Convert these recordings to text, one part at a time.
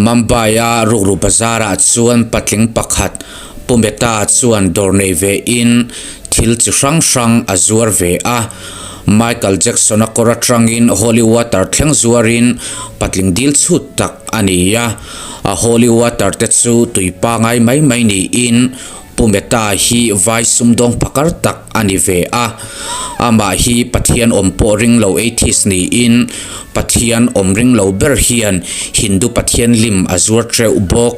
Mumbai-a rukru bazar-ah chuan patling pakhat Pu Mehta chuan dawr nei ve in thil chi hrang hrang a zuar ve a. Michael Jackson-a kawr atangin holy water thleng zuarin patling dil chhut tak a ni a. A holy water te chu tui pangai mai mai niin Pu Mehta hi vai sumdawng phakar tak a ni ve a. Amah hi Pathian awm pawh ring lo atheist niin Pathian awm ring lo ber hian Hindu Pathian lim a zuar teuh bawk.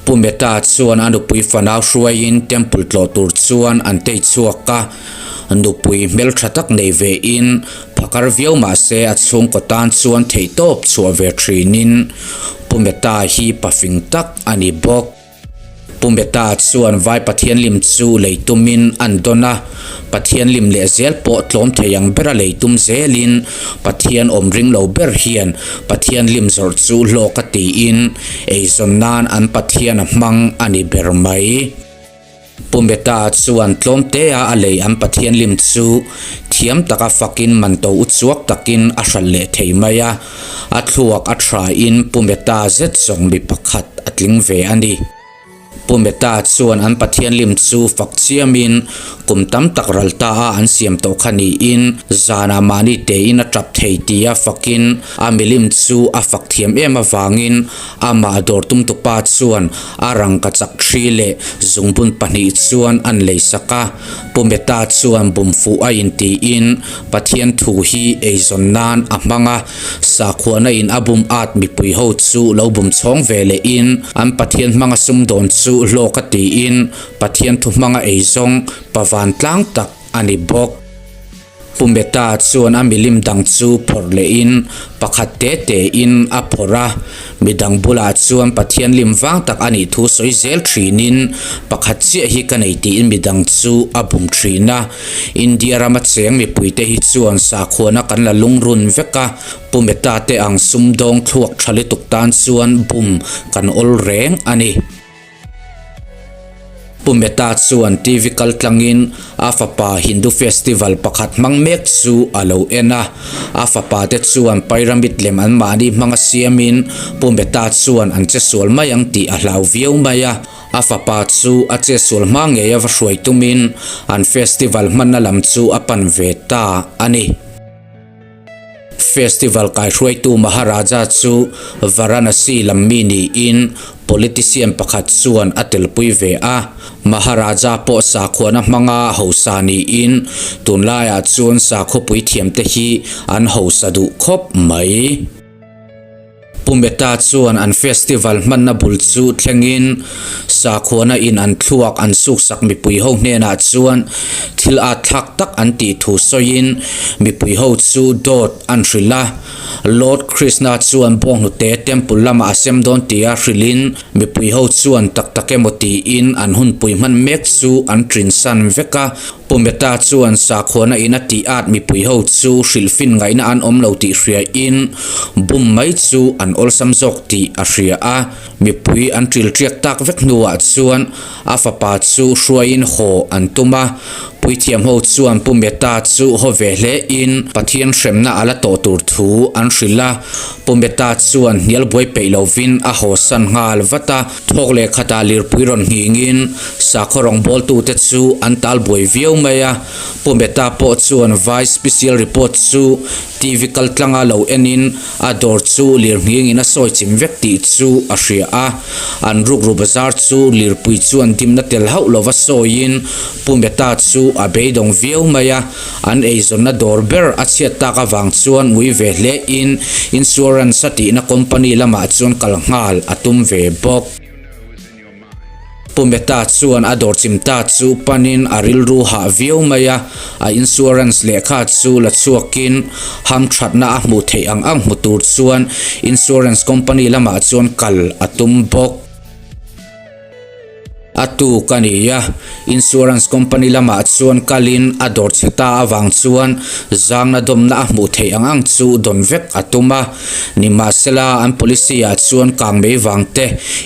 Pu Mehta chuan a nupui fanau hruaiin temple tlawh tur chuan an tei chhuak a. Nupui hmeltha tak nei vein phakar viau mahse a chhungkaw tan chuan theihtawp chhuah ve thinin Pu Mehta hi pafing tak a ni bawk. Pu Mehta chuan vai Pathian lim chu lei tumin an dawn a, Pathian lim leh zel pawh tlawm thei ang bera lei tum zelin Pathian awm ring lo ber hian Pathian lim zawrh chu hlawk a tiin eizawn nan an Pathian a hmang a ni ber mai. Pu Mehta chuan tlawm tea a lei an Pathian lim chu thiam taka fakin man to uchuak takin a hralh leh thei mai a. A thluak a thain Pu Mehta zet zawng mi pakhat a tling ve a ni. Pu Mehta chuan an Pathian lim chu fak chiamin kum tam tak ral ta a an siam tawh kha niin zanah mahni tein a tap thei tia fakin a milim chu a fak thiam em avangin amah dawr tumtupa chuan a rangka chak thri leh zungbun pahnih chuan an lei sak a. Pu Mehta chuan bumfuh a intiin Pathian thu hi eizawn nan a hmang a, sakhuana in a bum at mipui ho chu lo bum chhawng ve leh in an Pathian hmanga sumdawn chu hlawk a tiin Pathian thu hmanga eizawng pavan tlang tak a ni bawk. Pu Mehta chuan a milim dang chu phawrh lehin pakhat te tein a phawrh a, midang bulah chuan Pathian lim vang tak a nih thu sawi zel thinin pakhat chiah hi ka nei tiin midang chu a bum thin a. India rama cheng mipuite hi chuan sakhuana kan la lungrun vek a, Pu Mehta te ang sumdawng thluak tha lutuk tan chuan bum kan awl reng a ni. Pu Mehta chuan TV kal tlangin a fapa Hindu festival pakhat hmang mek chu a lo en a. A fapa te chuan pyramid lem an mahni hmanga siamin Pu Mehta chuan an che sual mai ang tih a hlau viau mai a. A fapa chu a che sual hma ngei a va hruai tumin an festival hmanna lam chu a pan ve ta a ni. Festival kaihruaitu Maharaja chu Varanasi lam mi niin politician pakhat chuan a telpui ve a. Maharaja pawh sakhuana hmanga hausa niin tunlaiah chuan sakhawpui thiamte hi an hausa duh khawp mai. Pu Mehta chuan an festival hmanna bul chu thlengin sakhuana in an thluak an suksak mipui ho hnenah chuan thil at thlak tak an tih thu sawiin mipui ho chu dawt an hrilh a. Lord Krishna chuan bawnghnute temple lamah a sem dawn tia hrilhin mipui ho chuan tak tak emaw tiin an hunpui hman mek chu an ṭinsan vek a. Pu Mehta chuan sakhuana in a tih at mipui ho chu hrilhfin ngaihna an awm lo tih hria in bum mai chu an awlsam zawk tih a hria a. Mipui an ṭil ṭiak tak vek hnuah chuan a fapa chu hruaiin haw an tum a. Puithiam ho chuan Pu Mehta chu haw ve hle in Pathian hremna a la tawh tur thu an hrilh a. Pu Mehta chuan hnial buai peih lovin a hawsan nghal vat a. Thawk leh khatah lirpui rawn nghingin sakhaw rawngbawltute chu an tal buai viau mai a. Pu Mehta pawh chuan Vai Special Report chu TV kal tlanga lo enin a dawr chu lir nghingin a sawi chim vek tih chu a hria a. An rukru bazar chu lirpui chuan dimna tel hauh lova sawiin Pu Mehta chu a beidawng viau mai a. An eizawnna dawr ber a chhiat tak avang chuan ngui ve hle in insurance a tihna company lamah chuan kal nghal a tum ve bawk. Pu Mehta chuan a dawr chim ta chu panin a rilru hah viau mai a, a insurance lehkha chu la chhuakin hamthatna a hmuh theih ang ang hmu tur chuan insurance company lamah chuan kal a tum bawk. A tuk a ni a, insurance company lamah chuan kalin a dawr chhe ta avang chuan zangna dawmna a hmuh theih ang ang chu dawn vek a tum a. Nimahsela, an policy ah chuan kang mai vang te,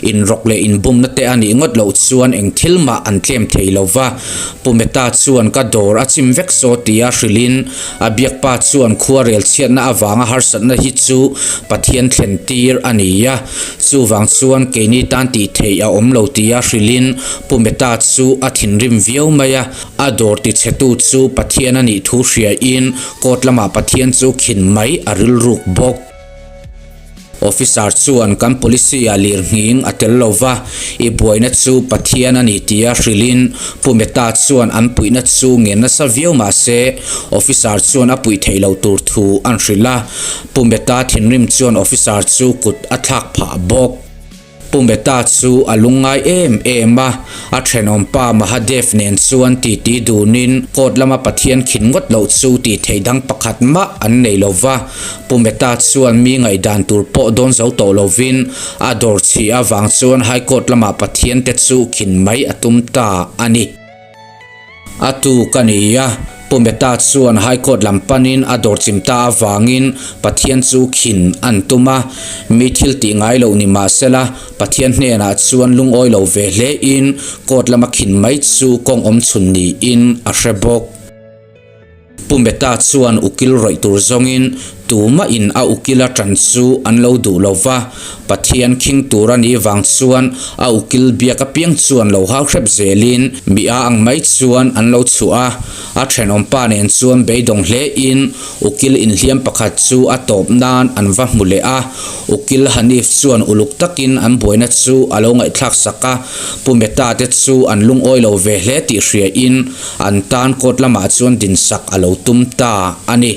inrawk leh inbumna te a nih ngawt loh chuan eng thil mah an tlem thei lo va. Pu Mehta chuan ka dawr a chim vek saw tia hrilhin a biakpa chuan khuarel chhiatna avanga harsatna hi chu Pathian thlen tir a ni a. Chuvang chuan keini tan tih theih a awm lo tia hrilhin Pu Mehta chu a thinrim viau mai a, a dawr tichhetu chu Pathian a nih thu hriain court lamah Pathian chu khin mai a rilruk bawk. Officer chuan kan policy ah lir nghing a tel lo va, i buaina chu Pathian a ni tia hrilhin Pu Mehta chuan an puihna chu ngen nasa viau mah se officer chuan a puih theih lo tur thu an hrilh a. Pu Mehta thinrim chuan officer chu kut a thlak phah bawk. Pu Mehta chu a lungngai em em a, a thenawmpa Mahadev nen chuan titi dunin court lama Pathian khin ngawt loh chu tih theih dang pakhat mah an nei lo va. Pu Mehta chuan mi ngaihdan tur pawh dawn zo tawh lovin a dawr chhi avang chuan High Court lamah Pathian te chu khin mai a tum ta a ni. A tuk a ni a, Pu Mehta chuan High Court lam panin a dawr chim ta avangin Pathian chu khin an tum a, mi thil tih ngai loh ni mah sela Pathian hnenah chuan lungawi lo ve hlein Court lama khin mai chu kawng awm chhun niin a hre bawk. Pu Mehta chuan ukil rawih tur zawngin tumahin a ukila tan chu an lo duh lo va, Pathian khing tur a nih vang chuan a ukil biak apiang chuan lo hau hrep zelin mi a ang mai chuan an lo chhuah a, a thenawmpa nen chuan beidawng hlein ukil inhliam pakhat chu a tawp nan an va hmu leh a, ukil Hanif chuan uluk takin an buaina chu a lo ngaihthlak sak a, Pu Mehta te chu an lungawi lo ve hle tih hriain An tan court lamah chuan dinsak a lo tum ta a ni.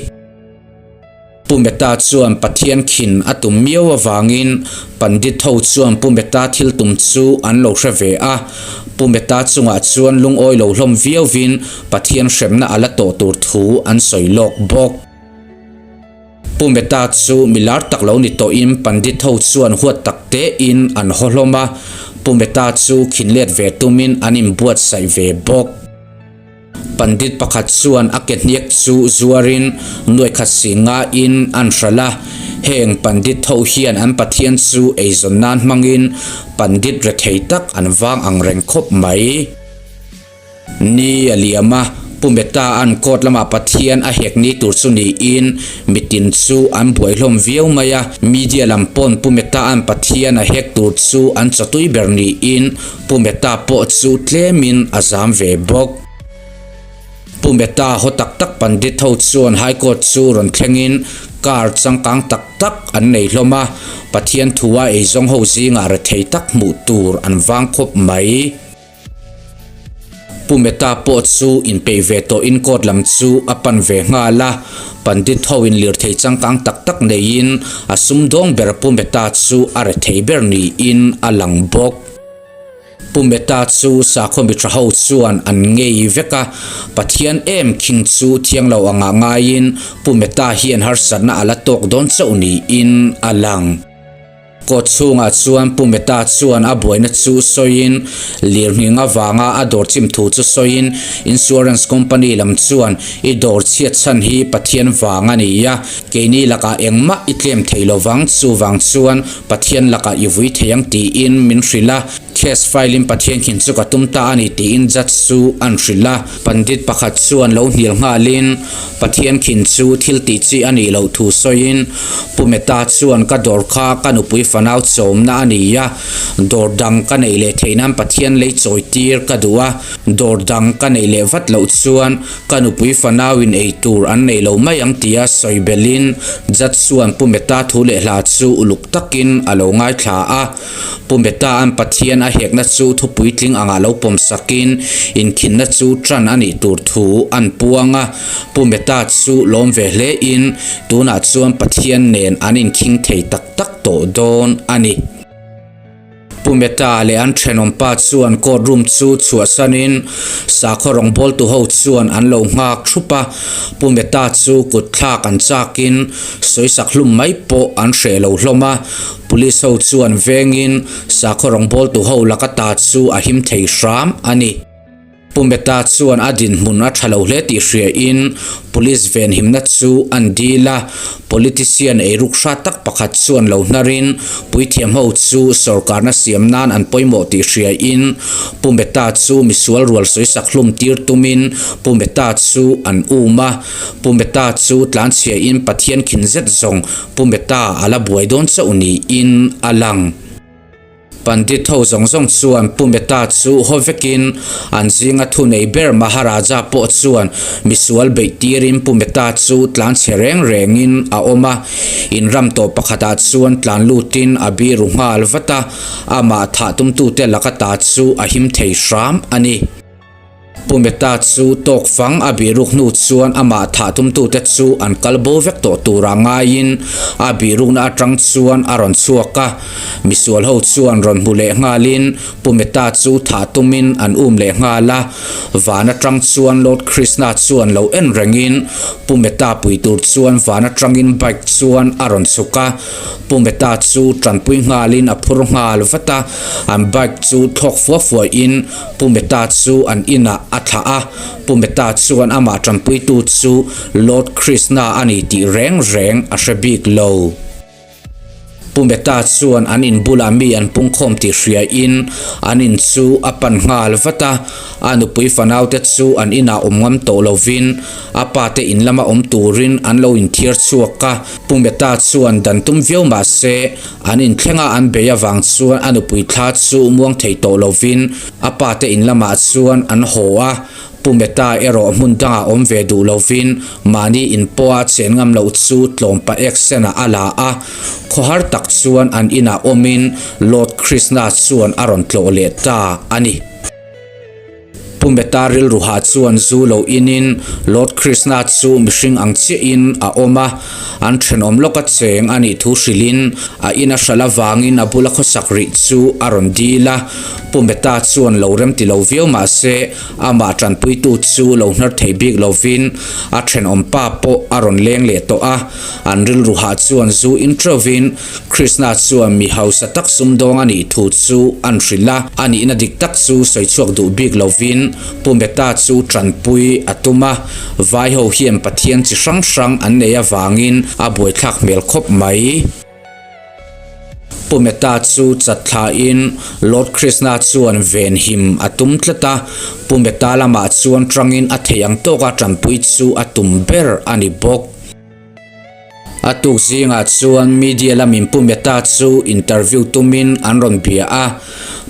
Pu Mehta chuan Pathian khin a tum miau avangin Pandit ho chuan Pu Mehta thil tum chu an lo hre ve a. Pu Mehta chungah chuan lungawi lo hlawm viauvin Pathian hremna a la tawh tur thu an sawi lawk bawk. Pu Mehta chu mi lar tak lo ni tawhin Pandit ho chuan huat tak tein an haw hlawm a, Pu Mehta chu khin let ve tumin an inbuatsaih ve bawk. Pandit pakhat chuan a ke hniak chu zuarin nuaikhat si ngain an hralh a, heng Pandit ho hian an Pathian chu eizawn nan hmangin Pandit rethei tak an vang ang reng khawp mai. Ni a liam a, Pu Mehta an court lamah Pathian a hek ni tur chu niin mitin chu an buai hlawm viau mai a, media lam pawn Pu Mehta an Pathian a hek tur chu an chawtui ber niin Pu Mehta pawh chu tlemin a zam ve bawk. Pu Mehta haw tak tak Pandit ho chuan High Court chu rawn thlengin car changkang tak tak an nei hlawm a, Pathian thua eizawng ho zingah rethei tak hmuh tur an vang khawp mai. Pu Mehta pawh chu inpeih ve tawhin court lam chu a pan ve nghal a, Pandit ho in lirthei changkang tak tak neiin a sumdawng ber Pu Mehta chu a rethei ber niin a lang bawk. Pu Mehta chu sakhaw mithra ho chuan an ngei vek a, Pathian em khing chu thiang lo angah ngaiin Pu Mehta hian harsatna a la tawk dawn chauh niin a lang. Court chhungah chuan Pu Mehta chuan a buaina chu sawiin, lirnghing avanga a dawr chim thu chu sawiin, Insurance company lam chuan i dawr chhiat chhan hi Pathian vang a ni a, keini lakah engmah i tlem thei lovang, chuvang chuan Pathian lakah i vui thei ang tiin min hrilh a, case file in Pathian khin chu ka tum ta a ni tiin judge chu an hrilh a. Pandit pakhat chuan lo hnial nghalin, Pathian khin chu thil tih chi a nih loh thu sawiin, Pu Mehta chuan ka dawr kha ka nupui fanau chawmna a ni a, dawr dang ka neih leh theih nan Pathian lei chawi tir ka duh a, dawr dang ka neih leh vat loh chuan ka nupui fanauin ei tur an nei lo mai ang tia sawi belhin Judge chuan Pu Mehta thu leh hla chu uluk takin a lo ngaithla a. Pu Mehta an Pathian a hekna chu thupuitling angah lo pawm sakin inkhinna chu tan a nih tur thu an puang a. Pu Mehta chu lawm ve hle in tunah chuan Pathian nen an inkhing thei tak tak tawh dawn a ni. Pu Mehta leh an thenawmpa chuan court room chu chhuahsanin sakhaw rawngbawltu ho chuan an lo nghak thup a, Pu Mehta chu kut thlak an chakin sawisak hlum mai pawh an hreh lo hlawm a, Police ho chuan vengin sakhaw rawngbawltu ho laka ta chu a him thei hram a ni. Pu Mehta chuan a dinhmun a tha lo hle tih hriain Police venhimna chu an dil a, politician eiruk hra tak pakhat chuan lo hnarin puithiam ho chu sorkarna siam nan an pawimawh tih hriain Pu Mehta chu misual rual sawisak hlum tir tumin Pu Mehta chu an um a, Pu Mehta chu tlanchhiain Pathian khin zet zawng Pu Mehta a la buai dawn chauh niin a lang. Pandit ho zawng zawng chuan Pu Mehta chu haw vekin an zinga thunei ber Maharaja pawh chuan misual beih tirin Pu Mehta chu tlanchhe reng rengin a awm a, inram tawh pakhatah chuan tlan lutin a biru nghal vat a, amah thah tumtute laka ta chu a him thei hram a ni. Pu Mehta chu tawk fang a bihruk hnu chuan amah thah tumtute chu an kal bo vek tawh tura ngaiin a bihrukna atang chuan a rawn chhuak a. Misual ho chuan rawn hmu leh nghalin Pu Mehta chu thah tumin an um leh nghal a. Van atang chuan Lord Krishna chuan lo en rengin Pu Mehta pui tur chuan van atangin bike chuan a rawn chhuk a. Pu Mehta chu tanpui nghalin a phur nghal vat a, an bike chu thlawk fua fuain Pu Mehta chu an inah a thlah a, Pu Mehta chuan amah tanpuitu chu Lord Krishna a ni tih reng reng a hre bik lo. Pu Mehta chuan an in bulah mi an pungkhawm tih hriain an in chu a pan nghal vat a, a nupui fanaute chu an inah awm ngam tawh lovin a pate in lama awm turin an lo inthiar chhuak a. Pu Mehta chuan dan tum viau mah se An inthlenga an bei avang chuan a nupui thla chu muang thei tawh lovin a pate in lamah chuan an haw a, Pu Mehta erawh hmun dangah awm ve duh lovin mahni in pawha chen ngam loh chu tlawm pa ek senah a la a, khawhar tak chuan an inah awmin Lord Krishna chuan a rawn tlawh leh ta a ni. Pu Mehta rilruha chuan zu lo inin Lord Krishna chu mihring ang chiahin a awm a, an thenawm lawka cheng a nih thu hrilhin a in a hral avangin a bula khawsak rih chu a rawn dil a. Pu Mehta chuan lo rem ti lo viau mah se amah tanpuitu chu lo hnar thei bik lovin a thenawm pa pawh a rawn leng leh tawh a, an rilruha chuan zu in teuhvin Krishna chuan mi hausa tak sumdawng a nih thu chu an hrilh a, a nihna dik tak chu sawi chhuak duh bik lovin Pu Mehta chu tanpui a tum a, vai ho hian Pathian chi hrang hrang an nei avangin a buaithlak hmel khawp mai. Pu Mehta chu chat thlain Lord Krishna chuan venhim a tum tlat a, Pu Mehta lamah chuan tangin a thei ang tawka tanpui chu a tum ber a ni bawk. A tuk zingah chuan media lamin Pu Mehta chu interview tumin an rawn bia a.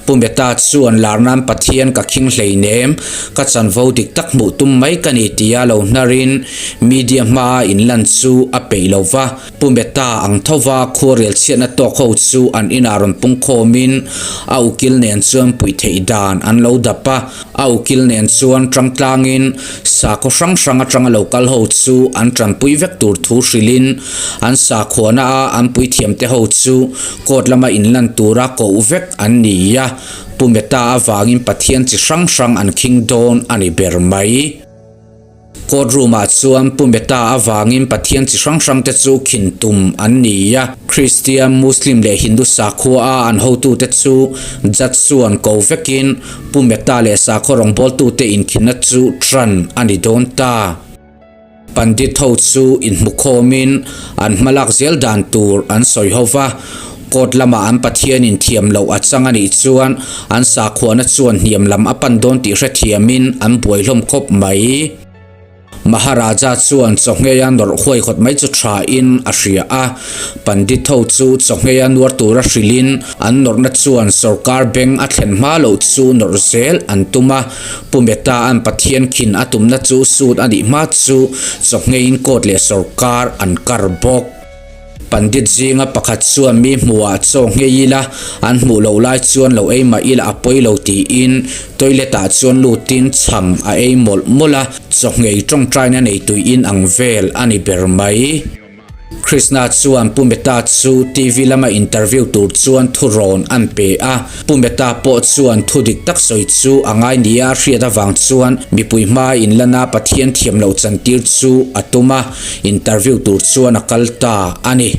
Pu Mehta chuan lar nan Pathian ka khing hleinem, ka chanvo dik tak hmuh tum mai ka ni tia lo hnarin media hmaa inlan chu a peih lo va. Pu Mehta ang thova khuarel chhiatna tawk ho chu an inah rawn pungkhawmin a ukil nen chuan puih theih dan an lo dap a. A ukil nen chuan tangtlangin sakhaw hrang hrang atanga lo kal ho chu an tanpui vek tur thu hrilhin an sakhuana a an puithiamte ho chu court lama inlan tura koh vek an ni a, Pu Mehta avangin Pathian chi hrang hrang an khing dawn a ni ber mai. Court room ah chuan Pu Mehta avangin Pathian chi hrang hrang te chu khin tum an ni a, Kristian, Muslim leh Hindu sakhua a an hotute chu judge chuan ko vekin Pu Mehta leh sakhaw rawngbawltute inkhinna chu tran a ni dawn ta. Pandit ho chu inhmukhawmin an hmalak zel dan tur an sawi ho va, Court lamah an Pathianin thiam loh a chang a nih chuan an sakhuana chuan hniam lam a pan dawn tih hrethiamin an buai hlawm khawp mai. Maharaja chuan chawngheia nawrh huaihawt mai chu thain a hria a, Pandit ho chu chawngheia nuar tura hrilhin an nawrhna chuan sorkar beng a thlen hma loh chu nawrh zel an tum a, Pu Mehta an Pathian khin a tumna chu sut a nih hma chu chawngheiin court leh sorkar an kar bawk. Pandit zinga pakhat chuan mi hmuhah chaw nghei ila, an hmuh loh lai chuan lo ei mah ila a pawi lo tiin toilet ah chuan lutin chhang a ei mawlh mawlh a, chaw nghei tawngtaina nei tuiin ang vel a ni ber mai. Krishna chuan Pu Mehta chu TV lama interview tur chuan thurawn an pe a. Pu Mehta pawh chuan thu dik tak sawi chu a ngai nia a hriat avang chuan mipui hmaa inlana Pathian thiam loh chantir chu a tum a, interview tur chuan a kal ta a ni.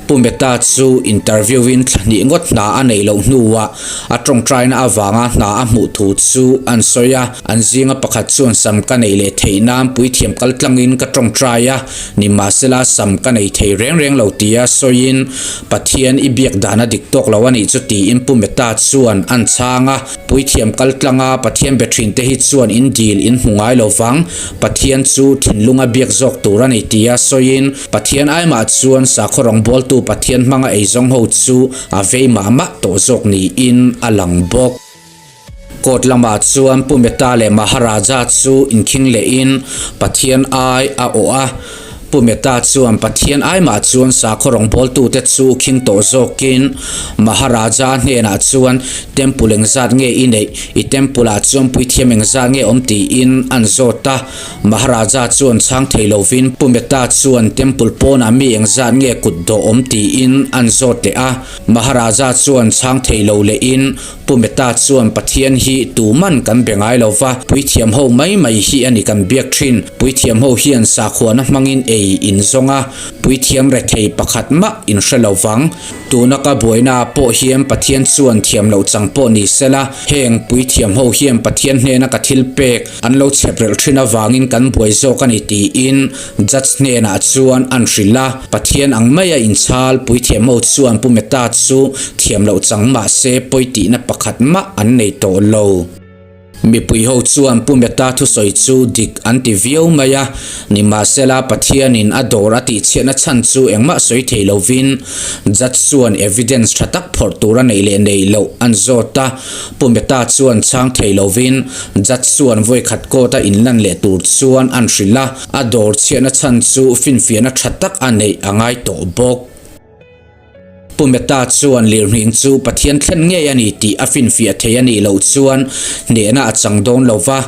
Pu Mehta chu interview in thla hnih ngawt hna a neih loh hnuah a tawngtaina avanga hna a hmuh thu chu an sawi a, an zinga pakhat chuan sam ka neih leh theih nan puithiam kal tlangin ka tawngtai a, nimahsela sam ka nei thei reng reng lo tia sawiin Pathian i biak dan a dik tawk lo a nih chu tiin Pu Mehta chuan an chhang a. Puithiam kal tlanga Pathian be thin te hi chuan in dil in hmu ngai lo vang, Pathian chu thinlunga biak zawk tur a ni tia sawiin Pathian aimah chuan sakhaw rawngbawltu Pathian hmanga eizawng ho chu a vei mah mah tawh zawk niin a lang bawk. Court lamah chuan Pu Mehta leh Maharaja chu inkhing lehin Pathian ai a awh a. Pu Mehta chuan Pathian aimah chuan sakhaw rawngbawltute chu khing tawh zawkin Maharaja hnenah chuan Temple engzat nge i neih? I temple ah chuan puithiam engzat nge awm tiin an zawt a. Maharaja chuan chhang thei lovin Pu Mehta chuan Temple pawnah mi engzat nge kut dawh awm tiin an zawt leh a. Maharaja chuan chhang thei lo lehin Pu Mehta chuan Pathian hi tuman kan be ngai lo va, puithiam ho mai mai hi a ni kan biak thin. Puithiam ho hian sakhuana hmangin ei in zawng a, puithiam rethei pakhat mah in hre lo vang. Tuna ka buaina ah pawh hian Pathian chuan thiam loh chang pawh ni sela, heng puithiam ho hian Pathian hnena ka thil pek an lo chhep relh thin avangin kan buai zawk a ni tiin Judge hnenah chuan an hrilh a, Pathian ang maia inchhal puithiam ho chuan Pu Mehta chu thiam loh chang mah se pawi tihna pakhat mah an nei tawh lo. Mipui ho chuan Pu Mehta thusawi chu dik an ti viau mai a, nimahsela Pathianin a dawr a tihchhiatna chhan chu engmah sawi thei lovin Judge chuan evidence tha tak phawrh tur a neih leh neih loh an zawt a, Pu Mehta chuan chhang thei lovin Judge chuan vawikhat court a inlan leh tur chuan an hrilh a, a dawr chhiatna chhan chu finfiahna tha tak a neih a ngai tawh bawk. Pu Mehta chuan lirnghing chu Pathian thlen ngei a ni tih a finfiah thei a nih loh chuan hnehna a chang dawn lo va,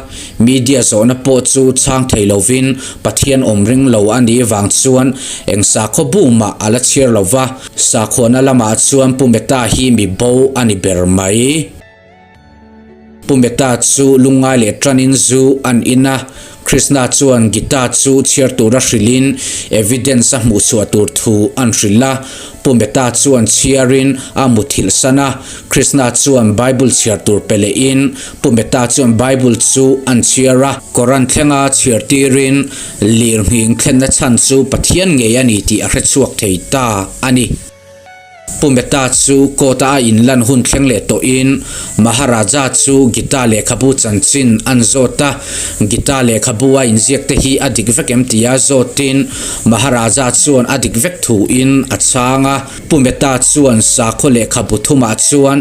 media zawhna pawh chu chhang thei lovin Pathian awm ring lo a nih vang chuan eng sakhaw bu mah a la chhiar lo va, sakhuana lamah chuan Pu Mehta hi mi bo a ni ber mai. Pu Mehta chu lungngai leh tanin zu an in a, Krishna chuan Gita chu chhiar tura hrilhin evidence a hmuhchhuah tur thu an hrilh a. Pu Mehta chuan chhiarin a muthilh san a, Krishna chuan Bible chhiar tur pe lehin Pu Mehta chuan Bible chu an chhiar a. Koran thlenga chhiar tirin lirnghing thlenna chhan chu Pathian ngei a ni tih a hrechhuak thei ta a ni. Pu Mehta chu court a a inlan hun thleng leh tawhin Maharaja chu Gita lehkhabu chanchin an zawt a, Gita lehkhabu a inziak te hi a dik vek em tia zawtin Maharaja chuan a dik vek thuin a chhang a. Pu Mehta chuan sakhaw lehkhabu thumah chuan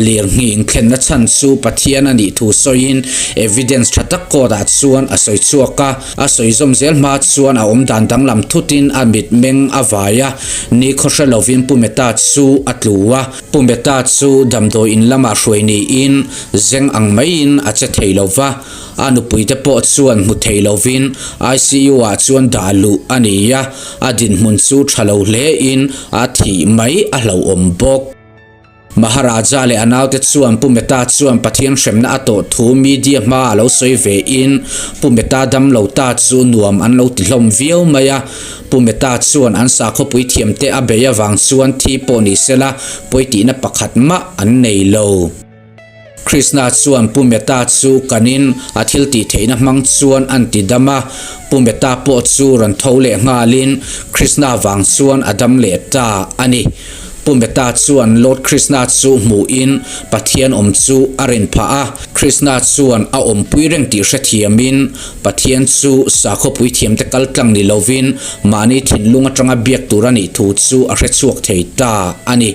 lirnghing thlenna chhan chu Pathian a nih thu sawiin evidence tha tak court ah chuan a sawi chhuak a. A sawi zawm zel hma chuan a awm dan danglam thutin a mitmeng a vai a, ni khaw hre lovin Pu Mehta chu a tlu a. Pu Mehta chu damdawi in lamah hruai niin zeng ang maiin a che thei lo va, a nupuite pawh chuan hmu thei lovin ICU ah chuan dah luh a ni a, a dinhmun chu tha lo hlein a thih mai a hlauhawm bawk. Maharaja leh a naute chuan Pu Mehta chuan Pathian hremna a tawh thu media hma a lo sawi ve in Pu Mehta dam lo ta chu nuam an lo ti hlawm viau mai a. Pu Mehta chuan an sakhawpui thiamte a bei avang chuan thi pawh ni sela pawi tihna pakhat mah an nei lo. Krishna chuan Pu Mehta chu kanin a thil tih theihna hmang chuan an ti dam a, Pu Mehta pawh chu rawn tho leh nghalin Krishna vang chuan a dam leh ta a ni. Pu Mehta chuan Lord Krishna chu hmuhin Pathian awm chu a rin phah a, Krishna chuan a awmpui reng tih hrethiamin Pathian chu sakhawpui thiamte kal tlang ni lovin mahni thinlung atanga biak tur a nih thu chu a hrechhuak thei ta a ni.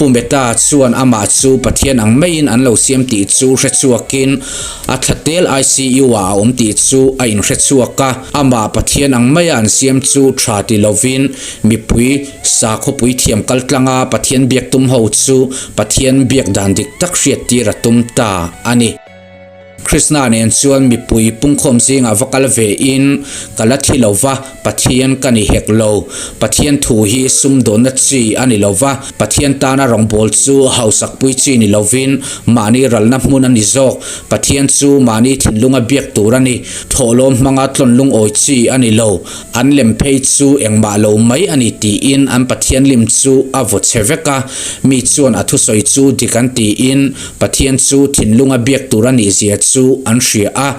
Pu Mehta chuan amah chu Pathian ang maiin an lo siam tih chu hre chhuakin a thlatel ICU ah a awm tih chu a inhre chhuak a, amah Pathian ang maia an siam chu tha ti lovin mipui sakhawpui thiam kaltlanga Pathian biak tum ho chu Pathian biak dan dik tak hriattir a tum ta a ni. Krishna nen chuan mipui pungkhawm zingah va kal ve in ka la thi lo va, Pathian ka ni hek lo. Pathian thu hi sumdawnna chi a ni lo va, Pathian tana rawngbâwl chu hausakpui chi ni lovin mahni ralna hmun a ni zawk. Pathian chu mahni thinlunga biak tur a ni. Thawhlawm hmanga tlawn lungawi chi a ni lo. An lem phei chu engmah lo mai a ni tiin an Pathian lim chu a vaw chhe vek a. Mi chuan a thusawi chu dik an tiin Pathian chu thinlunga biak tur a nih zia chu an hria a.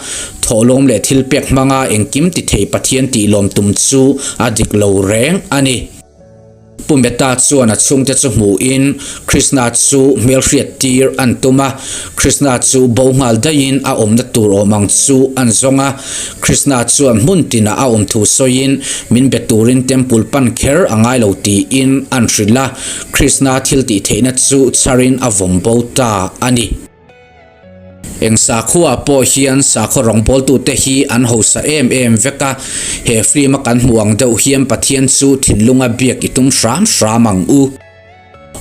Thawhlawm leh thilpek hmanga engkim ti thei Pathian tih lawm tum chu a dik lo reng a ni. Pu Mehta chuan a chhungte chu hmuhin Krishna chu hmelhriat tir an tum a, Krishna chu bo nghal daihin a awmna tur awm ang chu an zawng a. Krishna chuan hmun tinah a awm thu sawiin min be turin temple pan kher a ngai lo tiin an hrilh a, Krishna thil tih theihna chu chharin a vawm bo ta a ni. Eng sakhua pawh hian sakhaw rawngbawltute hi an hausa em em vek a, he film a kan hmuh ang deuh hian Pathian chu thinlunga biak i tum hram hram ang u.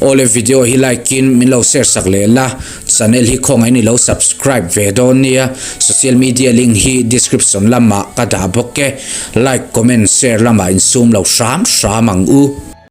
Awle video hi like in min lo share sak leh la, channel hi khawngaih in i lo subscribe ve dawn nia, social media link hi description lamah ka dah bawk e, like comment share lamah insum lo hram hram ang u.